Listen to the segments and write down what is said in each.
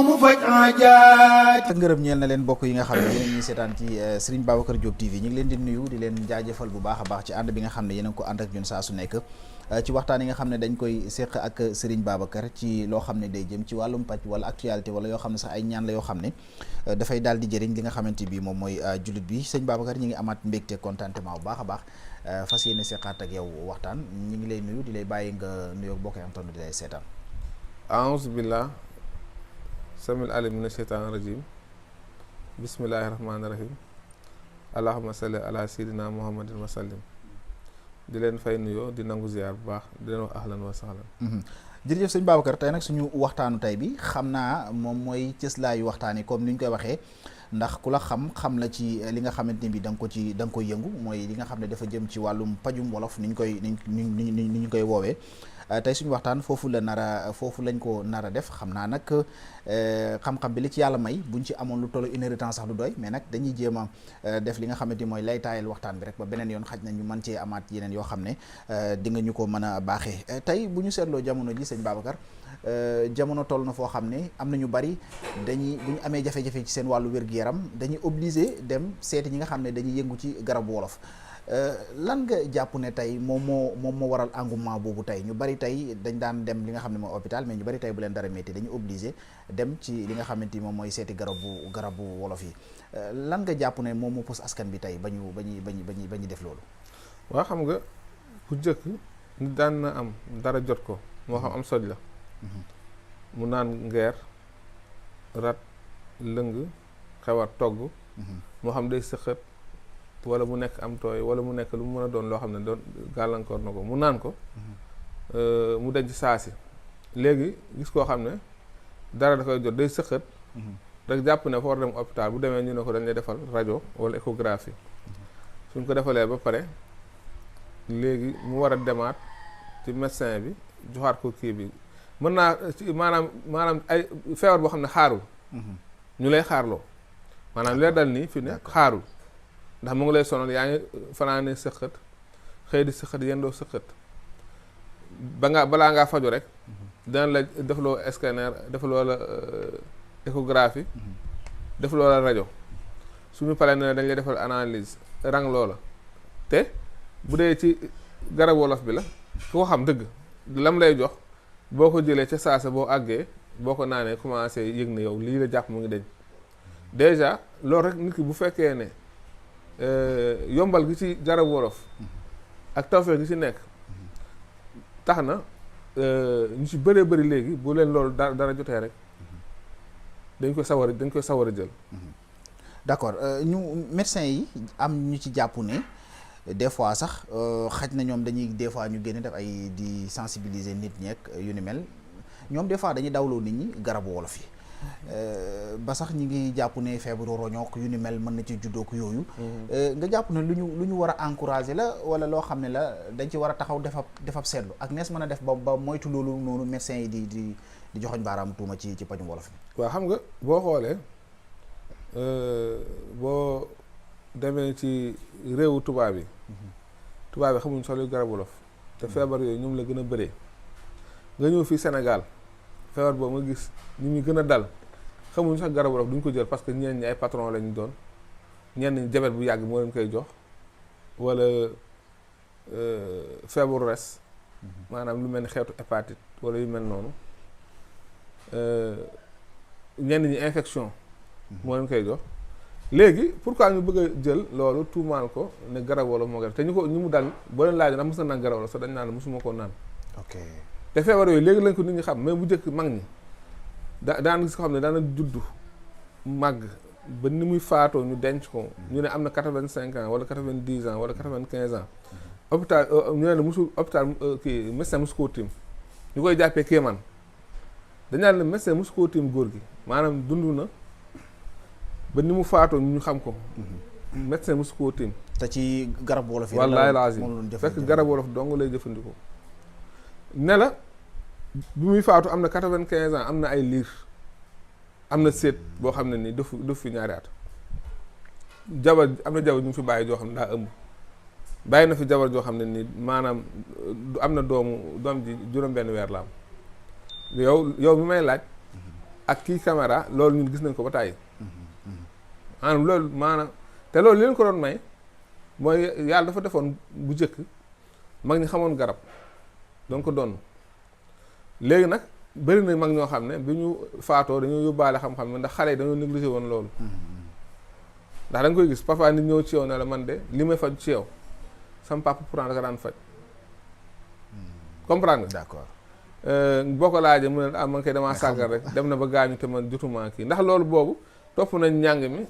mu faj aajaaj. ngërëm ñeel na leen bokk yi nga xam ne yéen ñuy seetaan ci Serigne Babacar Diop TV ñu ngi leen di nuyu di leen jaajëfal bu baax a baax ci ànd bi nga xam ne yéen a ngi ko ànd ak ñun saa su nekk ci waxtaan yi nga xam ne dañ koy séq ak Serigne Babacar ci loo xam ne day jëm ci wàllum paj wala actualité wala yoo xam ne sax ay ñaan la yoo xam ne dafay daal di jëriñ li nga xamante bi moom mooy jullit bi sëñ Babacar ñu ngi amaat mbégte contentement bu baax a baax fas yéene seqaat ak yow waxtaan ñu ngi lay nuyu di lay bàyyi nga nuyoo bokk anton di lay seetaan. aouzu billah samil alim mina sheytaan rajim bismillahi rahmaani rahim allahumma salli ala sayyidina muhammadin wa sallim di leen fay nuyoo di nangu ziar bu baax di leen wax ahlan wa sahlan. jërëjëf sëñ Babacar tey nag suñu waxtaanu tey bi xam naa moom mooy cëslaayu waxtaan yi comme ni ñu koy waxee ndax ku la xam la ci li nga xamante ni bi da nga koy yëngu mooy li nga xam ne dafa jëm ci wàllum pajum wolof ni ñu koy woowee. tey suñu waxtaan foofu lañ ko nar a def xam naa nag xam-xam bi li ci yàlla may buñ ci amoon lu toll 1 heure de temps sax du doy mais nag dañuy jéem a def li nga xamante ni mooy lay taayal waxtaan bi rek ba beneen yoon xaj na ñu mën cee amaat yeneen yoo xam ne di nga ñu ko mën a baaxee tey bu ñu seetloo jamono ji sëñ Babacar jamono toll na foo xam ne am na ñu bari bu ñu amee jafe-jafe ci seen wàllu wér-gu-yaram dañuy obligé dem seeti ñi nga xam ne dañuy yëngu ci garabu wolof. lan nga jàpp ne tey moom moo waral engouement boobu tey ñu bari tey dañ daan dem li nga xam ne mooy hôpital mais ñu bari tey bu leen dara métti dañu obligé dem ci li nga xamante ni moom mooy seeti garabu wolof yi lan nga jàpp ne moom moo pousse askan bi tey ba ñu def loolu. waa xam nga bu njëkk nit daan na am dara jot ko moo xam am soj la mu naan ngeer rat lëng xewar togg moo xam day sëqat wala mu nekk am tooy wala mu nekk lu mu mën a doon loo xam ne doon gàllankoor na ko mu naan ko mu denc saasi léegi gis koo xam ne dara da koy jot day sëqat rek jàpp ne fa war dem hôpital bu demee ñu ne ko dañ lay defal rajo wala échographie suñ ko defalee ba pare léegi mu war a demaat ci médecin bi joxaat ko kii bi mën naa ci maanaam ay feebar boo xam ne xaarul ñu lay xaarloo maanaam li la dal nii fi ne xaarul ndax mu ngi lay sonal yaa ngi fanaane sëqat xëy di sëqat yendoo sëqat balaa ngaa faju rek dana la defloo scanner defloo la échographie defloo la rajo suñu paree ne dañ lay defal analyse rang loola te bu dee ci garab wolof bi la ku ko xam dëgg lam lay jox boo ko jëlee ca saasa boo àggee boo ko naanee commencé yëg na yow lii la jàpp mu ngi deñ déjà loolu rek nit ki bu fekkee ne yombal gi ci garab wolof ak tawfeex gi ci nekk tax na ñu ci bëree bëri léegi bu leen loolu dara jotee rek dañ koy sawar a jël. d'accord ñu médecins yi am ñu ci jàpp ne des fois sax xaj na ñoom dañuy des fois ñu génne def ay di sensibiliser nit ñeek yu ni mel ñoom des fois dañuy dawloo nit ñi garabu wolof yi. ba sax ñi ngi jàpp ne feebaru roñook yu ni mel mën na ci juddoo ko yooyu. nga jàpp ne lu ñu war a encourager la wala loo xam ne la dañ ci war a taxaw defab seetlu ak nees mën a def ba moytu loolu noonu médecins yi di joxoñ baaraamu tuuma ci pajum wolof mi. waaw xam nga boo xoolee boo demee ci réewu tubaab yi. tubaab yi xamuñ sax luy garab wolof. te feebar yooyu ñoom la gën a bëree. nga ñëw fii Sénégal. feebar boobu nga gis ñu gën a dal xamuñu sax garabu wolof duñ ko jël parce que ñenn ñi ay patron lañu doon ñenn ñi jabet bu yàgg moo leen koy jox wala feebaru res maanaam lu mel ni xeetu hépatite wala yu mel noonu ñenn ñi infection moo leen koy jox léegi pourquoi ñu bëgg a jël loolu tuumaal ko ne garab wolof moo garab te ñu mu dal boo leen laaj ndax mos na naan garab wolof sax dañ naan la mosuma koo naan. ok te feebar yooyu léegi lañ ko nit ñi xam mais bu njëkk mag ñi daan gis ko xam ne daana juddu màgg ba ni muy faatoo ñu denc ko ñu ne am na 85 ans wala 90 ans wala 95 ans hôpital ñu ne musul hôpital kii médecin musu koo tiim ñu koy jàppee kéemaan dañ naan la médecin musu koo tiim góor gi maanaam dund na ba ni mu faatoo ñu xam ko médecin musu koo tiim te ci garab wolof yi wallaahi laazim fekk garab wolof dong lay jëfandikoo ne la bi muy faatu am na 95 ans am na ay liir am na séet boo xam ne nii def fi ñaari at jabar am na jabar ñu fi bàyyi joo xam ne daa ëmb bàyyi na fi jabar joo xam ne nii maanaam am na doom ji juróom-benn weer la am yow mi may laaj ak kii caméra loolu ñun gis nañ ko ba tàyyi maanaam loolu maanaam te loolu li leen ko doon may mooy yàlla dafa defoon bu njëkk mag ñi xamoon garab doon ko doon léegi nag bëri na mag ñoo xam ne bi ñu faatoo dañoo yóbbaale xam-xam ne ndax xale yi dañoo négligé woon loolu ndax da nga koy gis parfois nit ñëw ci yow ne la man de li may faj ci yow sama papa pourtant da ka daan faj comprendre nga d'accord boo ko laajee mu ne man kay damaa sàggal rek dem na ba gaañu te man jotuma kii ndax loolu boobu topp nañ njàng mi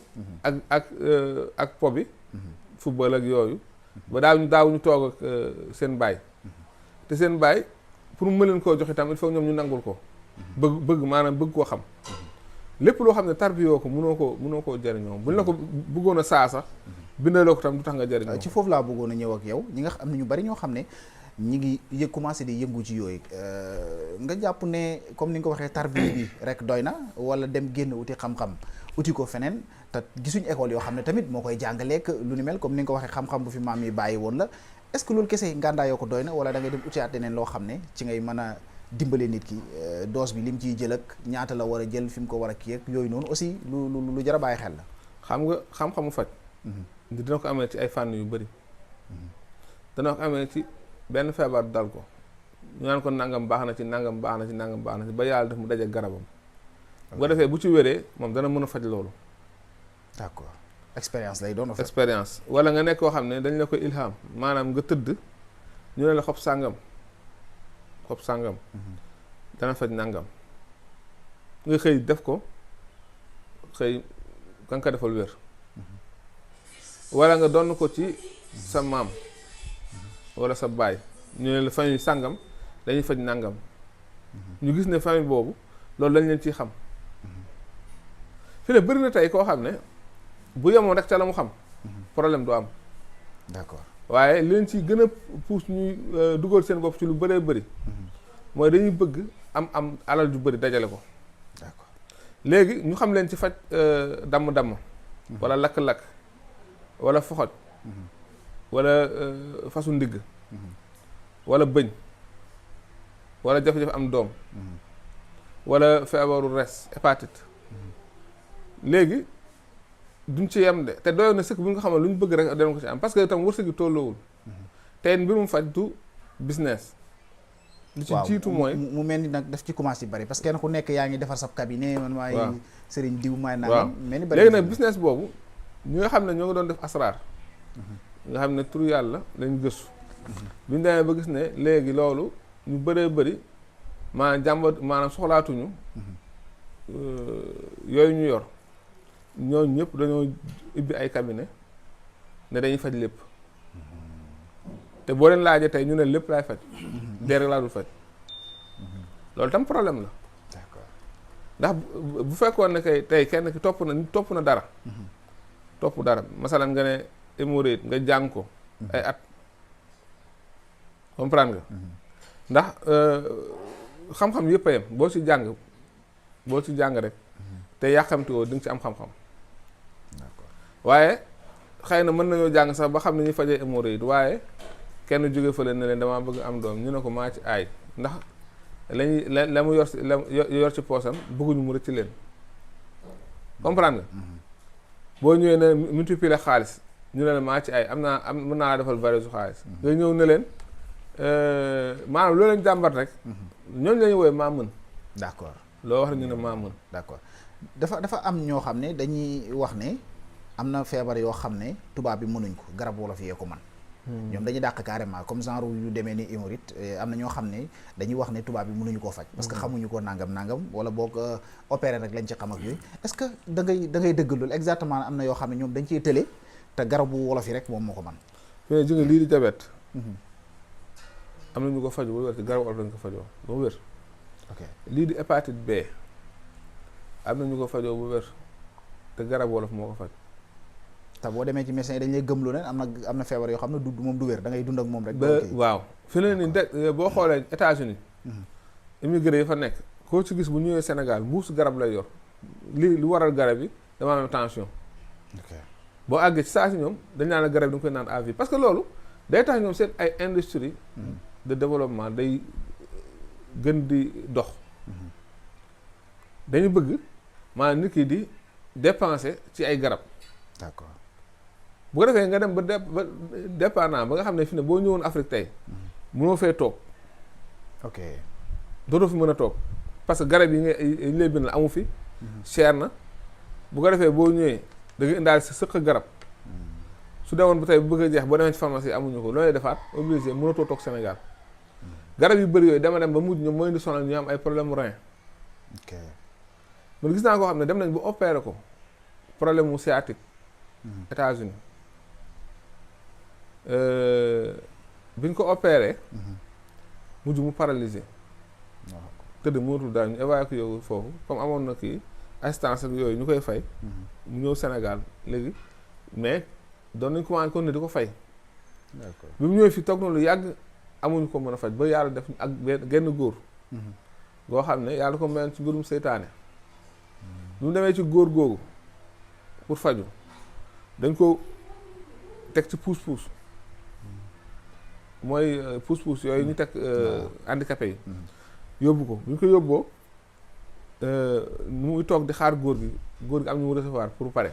ak po bi football ak yooyu ba daawuñu toog ak seen baay te seen baay pour mu leen koo jox itam il faut ñoom ñu nangul ko bëgg maanaam bëgg koo xam lépp loo xam ne tarbiyoo ko mënoo koo jëriñoo buñ la ko bëggoon a saa sax bindaloo ko tam du tax nga jëriñoo ci foofu laa bëggoon a ñëw ak yow ñi nga am na ñu bari ñoo xam ne ñi ngi commencé di yëngu ci yooyu nga jàpp ne comme ni nga ko waxee tarbiya bi rek doy na wala dem génn uti xam-xam uti ko feneen te gisuñ école yoo xam ne tamit moo koy jàngaleek lu ni mel comme ni nga ko waxee xam-xam bu fi maam yi bàyyi woon la est-ce que loolu kese ngàndaayoo ko doy na wala da ngay dem utiwaat leneen loo xam ne ci ngay mën a dimbale nit ki dose bi lim ciy jël ak ñaata la war a jël fi mu ko war a kii ak yooyu noonu aussi lu jar a bàyyi xel la. xam nga xam-xamu faj. dina ko amee ci ay fànn yu bëri. dana ko amee ci benn feebar dal ko ñu naan ko nangam baax na ci nangam baax na ci nangam baax na ci ba yàlla def mu daje garabam. bu ko defee bu ci wéree moom dana mën a faj loolu. d'accord expérience lay doon. expérience wala nga nekk koo xam ne dañ la ko ilham maanaam nga tëdd ñu ne la xob sàngam dana faj nangam nga xëy def ko xëy ka nga ko defal wér wala nga donn ko ci sa maam wala sa baay ñu ne la famille sàngam dañuy faj nangam ñu gis ne famille boobu loolu lañ leen ciy xam fi ne bëri na tey koo xam ne bu yemoon rek ca la mu xam problème du am d'accord waaye leen ci gën a pousse ñuy dugal seen bopp ci lu bëree bëri mooy dañuy bëgg am alal ju bëri dajale ko d'accord léegi ñu xam leen ci faj damm-damm wala lakk-lakk wala foxoj wala fasu ndigg wala bëñ wala jafe-jafe am doom wala feebaru res hépatite léegi duñ ci yem de te doyoon na sëkk bu nga xam ne lu ñu bëgg rek danañ ko ci am parce que itam wërsëg gi tolloowul te mbirum faj du business li ci jiitu mooy mu mel ni nag daf ci commencé bari parce que kenn ku nekk yaa ngi defar sab cabinet man maay sëriñ diw maay nangam mel ni bari léegi nag business boobu ñi nga xam ne ñoo ngi doon def asraar nga xam ne turu yàlla lañ gëstu bi ñu demee ba gis ne léegi loolu ñu bëree bëri maanaam soxlaatuñu yooyu ñu yor ñooñu ñëpp dañoo ibbi ay cabinet ne dañuy faj lépp te boo leen laajee tey ñu ne lépp laay faj dee rek laa dul faj loolu tam problème la d'accord ndax bu fekkoon ne kay tey kenn ki topp na dara topp dara masalan nga ne hémorroïde nga jàng ko ay at comprendre nga ndax xam-xam yëpp a yem boo ci jàng rek te yàqamti woo di nga ci am xam-xam waaye xëy na mën nañoo jàng sax ba xam ne ñu fajee hémorroïde waaye kenn jóge fële ne leen damaa bëgg am doom ñu ne ko maa ci aay ndax la mu yor ci poosam bëgguñu mu rëcc leen comprendre nga boo ñëwee ne multiplier xaalis ñu ne la maa ci aay mën naa defal valeur su xaalis nga ñëw ne leen maanaam loo leen jàmbat rek ñooñu la ñu woowee maa mën d'accord loo wax ñu ne maa mën d'accord dafa am ñoo xam ne dañuy wax ne am na feebar yoo xam ne tubaab bi mënuñ ko garab wolof yee ko man ñoom dañuy dàq carrément comme genre yu demee ni hémorroïde am na ñoo xam ne dañuy wax ne tubaab bi mënuñu koo faj parce que xamuñu ko nangam wala boog opéré rek lañ ci xam ak yooyu est-ce que da ngay dëgg loolu exactement am na yoo xam ne ñoom dañ ciy tële te garabu wolof yi rek moom moo ko man fi ne jënga lii di diabète am na ñu ko faju ba wér ci garabu wolof lañ ko fajoo ba wér ok lii di hépatite B am na ñu ko fajoo bu wér te garabu wolof moo ko faj te boo demee ci médecin yi dañ lay gëmloo ne am na feebar yoo xam ne moom du wér da ngay dund ak moom rek waaw fi ne ni boo xoolee États-Unis immigré yi fa nekk koo ci gis bu ñëwee Sénégal mbuus garab lay yor lu waral garab yi dama am tension boo àggee ci saa si ñoom dañ naan la garab yi da nga koy naan à vie parce que loolu day tax ñoom seen ay industrie de développement day gën di dox dañu bëgg maanaam nit ki di dépenser ci ay garab. d'accord bu ko defee nga dem ba dépendant ba nga xam ne fi ne boo ñëwoon Afrique tey mënoo fee toog. ok dootoo fi mën a toog parce que garab yi nga lay bind amu fi. cher na bu ko defee boo ñëwee da nga indaale sa sëq garab. su demoon ba tey bu bëgg a jeex boo demee ci pharmacie amuñu ko looy defaat obligé mënatoo toog Sénégal. garab yu bëri yooyu dama dem ba mujj ñoom mooy indi sonal ñu am ay problème mu rein. ok man gis naa koo xam ne dem nañ ba opéré ko problème mu sciatique. États-Unis biñ ko opéré. mujj mu paralysé. tëdd mënatul daal ñu évacué yow foofu comme amoon na kii assistance ak yooyu ñu koy fay. mu ñëw Sénégal léegi mais doon nañ commencé kon ne di ko fay. d'accord bi mu ñëwee fii toog na lu yàgg amuñu ko mën a faj ba yàlla def ak genn góor. goo xam ne yàlla ko mel ci mbirum seytaane. bi mu demee ci góor googu pour faju dañ ko teg ci pousse-pousse. mooy pousse-pousse yooyu ñu teg handicapé yi. yóbbu ko bu ñu ko yóbboo muy toog di xaar góor gi am ñu mu recevoir pour pare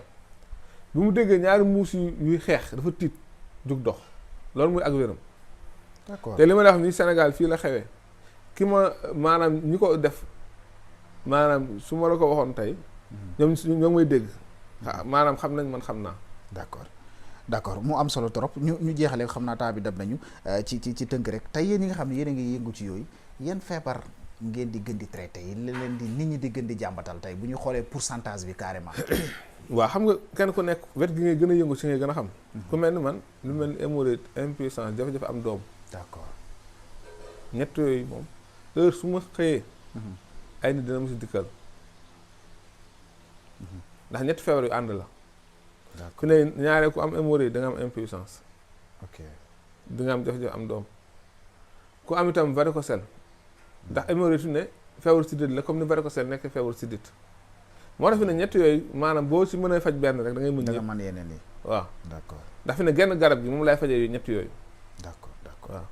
bi mu déggee ñaari muus yuy xeex dafa tiit jug dox loolu muy ak wéram. d'accord te li ma la wax nii Sénégal fii la xewee ki ma maanaam ñi ko def maanaam su ma la ko waxoon tey ñoom ñoo may dégg maanaam xam nañ man xam naa. d'accord mu am solo trop ñu jeexale xam naa temps bi dab nañu ci tënk rek tey yéen ñi nga xam ne yéen a ngi yëngu ci yooyu yan feebar ngeen di gën di traité yi leen di nit ñi di gën di jàmbatal tey bu ñu xoolee pourcentage bi carrément. waaw xam nga kenn ku nekk wet gi ngay gën a yëngu ci ngay gën a xam. ku mel ni man lu mel ni hémorroïde impuissance jafe-jafe am doom. d'accord ñett yooyu moom heure su ma xëyee. ay nit dina ma si dikkal. ndax ñetti feebar yu ànd la. ku ne ñaaree ku am hémorroïde da nga am impuissance. ok di nga am jafe-jafe am doom. ku am itam varicocèle. ndax hémorroïde fi ne feebar sidit la comme ni varicocèle nekk feebar sidit. moo tax fi ne ñett yooyu maanaam boo ci mën a faj benn rek da ngay mën da nga mën yeneen yi. waaw d'accord ndax fi ne genn garab gi moom lay fajee ñett yooyu. d'accord waaw.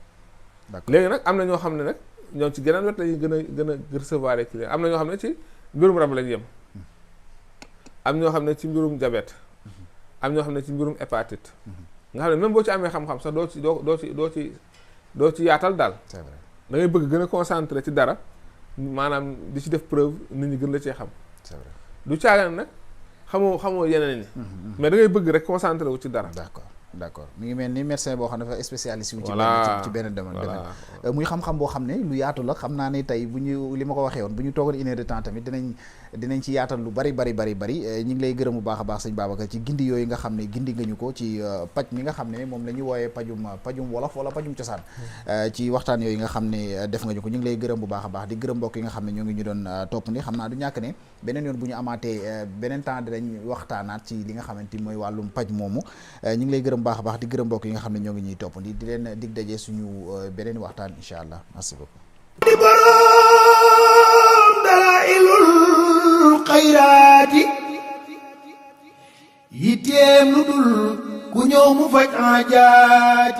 d'accord léegi nag am na ñoo xam ne nag ñoom ci geneen wet lañuy gën a recevoir client am na ñoo xam ne ci mbirum rab lañ yem. am ñoo xam ne ci mbirum diabète. am ñoo xam ne ci mbirum hépatite. nga xam ne même boo ci amee xam-xam sax doo ci yaatal daal. c'est vrai da ngay bëgg gën a concentré ci dara maanaam di ci def preuve nit ñi gën la cee xam. c'est vrai du caagaan nag xamoo yeneen ni mais da ngay bëgg rek concentré wu ci dara. d'accord mi ngi mel ni médecin boo xam ne dafa spécialiste wu ci benn domaine muy xam-xam boo xam ne lu yaatu la xam naa ne tey bu ñu li ma ko waxee woon bu ñu toogoon une heure de temps tamit dinañ ci yaatal lu bari ñu ngi lay gërëm bu baax a baax sëñ Babacar ci gindi yooyu nga xam ne gindi nga ñu ko ci paj mi nga xam ne moom la ñuy wooyee pajum wolof wala pajum cosaan ci waxtaan yooyu nga xam ne def nga ñu ko ñu ngi lay gërëm bu baax a baax di gërëm mbokk yi nga xam ne ñoo ngi ñu doon topp ni xam naa du ñàkk ne beneen yoon bu ñu amaatee beneen temps dinañ waxtaanaat ci li nga xamante ni mooy wàllum paj moomu ñu ngi lay gërëm baax a baax di gërëm mbokk yi nga xam ne ñoo ngi ñuy topp di leen dig daje suñu beneen waxtaan incha allah merci beaucoup di borom dalailul xayraati yitteem lu dul ku ñëw mu faj aajaati